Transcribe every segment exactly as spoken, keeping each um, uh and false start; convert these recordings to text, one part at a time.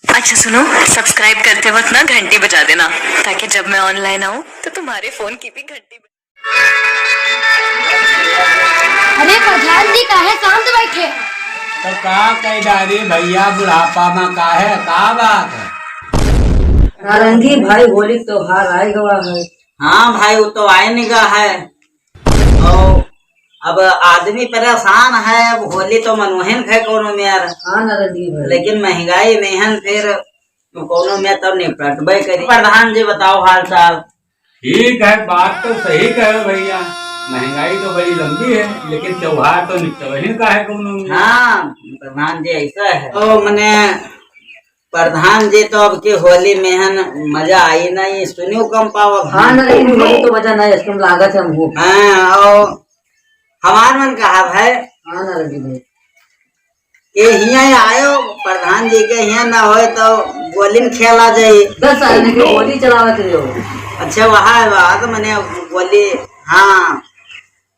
अच्छा सुनो, subscribe करते वक्त ना घंटी बजा देना, ताकि जब मैं online आऊँ तो तुम्हारे phone की भी घंटी बजे। अरे प्रधान जी, काहे शांत बैठे हैं? तो का कही डारी भैया, बुढ़ापा मा काहे, का बात है? नारंगी भाई, होली त्योहार आए गवा है। हाँ भाई, वो तो आए निगा है। और अब आदमी परेशान है, अब होली तो मनोहन है कौनो मेर। हाँ नारंगी भाई। लेकिन महंगाई में हन, फिर कौनो मेर तो निपटबे करी। प्रधान जी, बताओ हाल चाल। ठीक है, बात तो सही कहे भैया, महंगाई तो बड़ी लंबी है, लेकिन त्योहार तो निपटबे ही का है कौनो मेर। हाँ प्रधान जी, ऐसा है। तो मने प्रधान जी, तो अब की होली में है न, मजा आई नहीं, सुनियो कम पावत। हाँ ना, लेकिन होली तो मजा नहीं, इसमें लागत है हमको। हाँ, और हमार मन कहा भाई। हाँ ना, रवि भाई। के हियाँ आयो, प्रधान जी के हियाँ ना होए तो गोली में खेला जाई। दस आदमी के गोली चलावत रहे हो। अच्छा, वहाँ है बात, मने गोली, हाँ।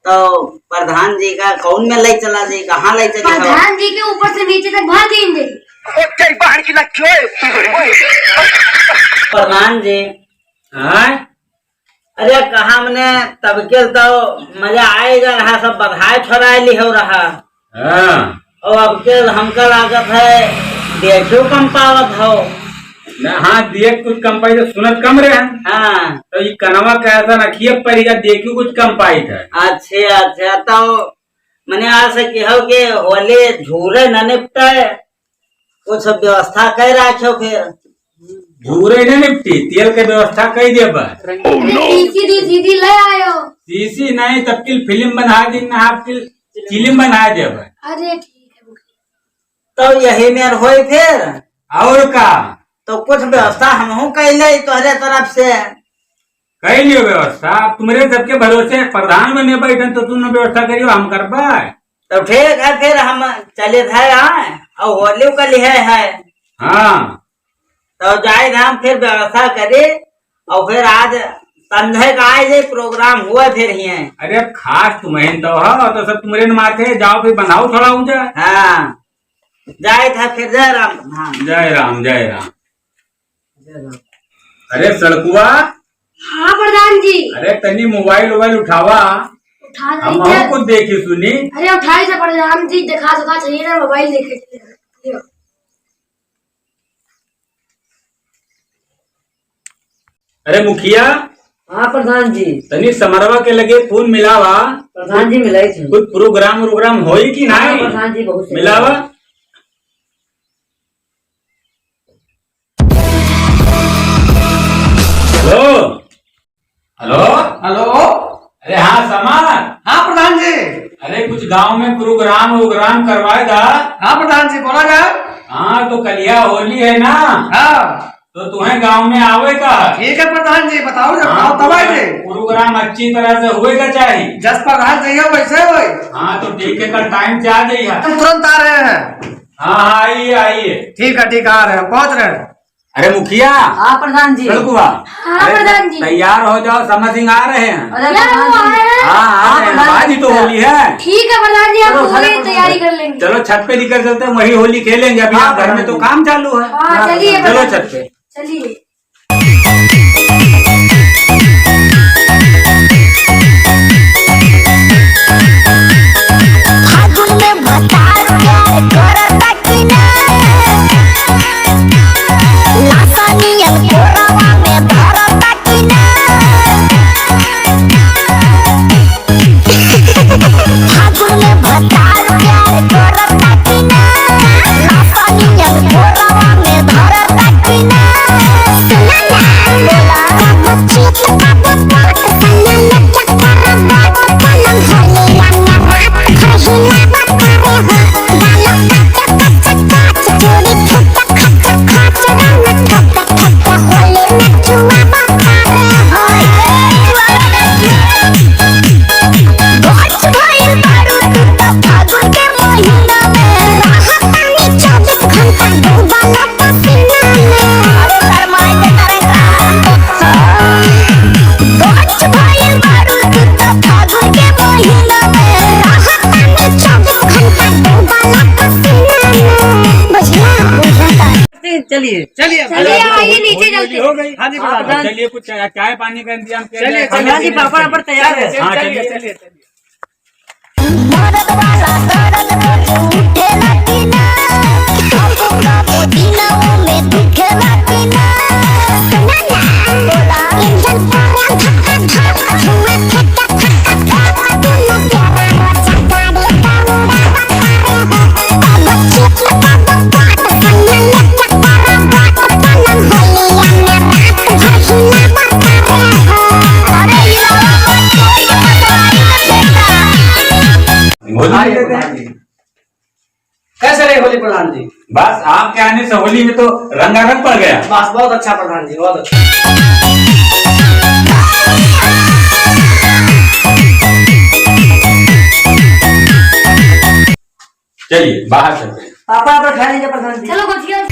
तो प्रधान जी का कौन में लई चला जाई, कहाँ लई चला जाई? प्रधान जी के ऊपर से नीचे तक भर देंगे। ओ तेरी बहन की लग क्यों है? प्रधान जी। हाँ? अरे कहा मने तब के तो मजा आएगा रहा, सब बधाई छोड़ाए ली हो रहा। हाँ। और अब के हमका लागत है देखियो कम पावत हो। ना, हाँ, देख कुछ कम पाई तो सुनत कम रहे। हाँ। तो ये कनवा कैसा नखिए परिगा देखियो कुछ कम पाई था। अच्छा, अच्छा, तो मने आज से कहो कि होली झूरे न निपटे, कुछ व्यवस्था कर रखो फिर। झूरे न निपटी, तेल के व्यवस्था कर दिया बा। तीसी दी दीदी ले आयो। तीसी नहीं, तब की फिल्म बना दी ना, आप की फिल्म बना दिया बा। अरे ठीक है। तो यही मेर होई फिर। और का? तो कुछ व्यवस्था हमहू कैले तोहरे तरफ से। कैलियो व्यवस्था, अब तुम्हरे सबके भरोसे प्रधान बने बैठन तो तुम व्यवस्था करियो, हम करबे। तो ठीक है, फिर हम चले थे आए और होली का लिहे है। हाँ। तो जाए हम फिर व्यवस्था करी और फिर आज संझे का आए जे प्रोग्राम हुआ फिर ही है। अरे खास तुम्हें तो हो, तो सब तुम्हरे न माथे, जाओ फिर बनाओ थोड़ा ऊंचा। हाँ। जय था फिर, जय राम। हाँ। जय राम, जय राम। जय राम। अरे सड़कुआ। हाँ प्रधान जी। अरे तनी मोबाइल वोबाइल उठावा। उठा हम रही है। कुछ देखी सुनी। अरे उठाई था प्रधान जी, देखा सका चाहिए ना मोबाइल देखे। अरे मुखिया। हाँ प्रधान जी। तनी समरवा के लगे फोन मिलावा। प्रधान जी मिलाई थी। कोई प्रोग्राम वोग्राम होई कि हाँ नहीं? प्रधान जी बहुत सही। मिलावा। हेलो। हेलो। हेलो। अरे हाँ समर। हाँ प्रधान जी। अरे कुछ गांव में प्रोग्राम वोग्राम करवाए दा। हाँ प्रधान जी बोला जा। हाँ तो कलिया होली है ना। हाँ। तो तुम्हें गांव में आवे का? ठीक है प्रधान जी, बताओ जब हाँ, आओ तब आए थे। प्रोग्राम अच्छी तरह से होए का चाहिए। जस प्रधान जी हो वैसे होए। हाँ तो ठीक है, कल टाइम से आ जाइए। हम तुरंत आ रहे हैं। हाँ हाँ आइए आइए। ठीक है ठीक है, आ रहे हैं, पहुँच रहे हैं। अरे मुखिया। हाँ प्रधान जी। सड़कुआ। हाँ अरे प्रधान जी। तैयार हो जाओ, समर सिंह आ रहे हैं। अरे क्या प्रधान हुआ जी। है? हाँ आ रहे हैं, प्रधान आज ही तो जी। होली है। ठीक है प्रधान जी, हम चलो, पूरी चलो, तैयारी कर लेंगे। चलो छत पे निकल चलते हैं, वही होली खेलेंगे। अभी हाँ, आप घर में तो प्रधान जी। काम चालू है। हाँ, चलिए चलो प्रधान जी। छत पे। चलिए। फागुन में भतार प्यार करता कि ना? लासानियन कोरवा में धरता कि ना? फागुन में भतार प्यार करता कि ना? लासानियन कोरवा में धरता कि ना? सुना ना। चलिए, चलिए, अब चलिए, आइए, नीचे चलते हैं। हो गई। हाँ जी, प्रधान। चलिए, कुछ चाय, चाय पानी का इंतजाम किया जाए। चलिए, प्रधान जी, पापड़, पापड़ तैयार है। हाँ, चलिए, चलिए। चलिए। होली। कैसे रही होली प्रधान जी? बस आपके आने से होली में तो रंगारंग पड़ गया। बस बहुत अच्छा प्रधान जी, बहुत अच्छा। चलिए बाहर चलते हैं। पापड़, पापड़ खा लीजिए प्रधान जी। चलो गोठिया।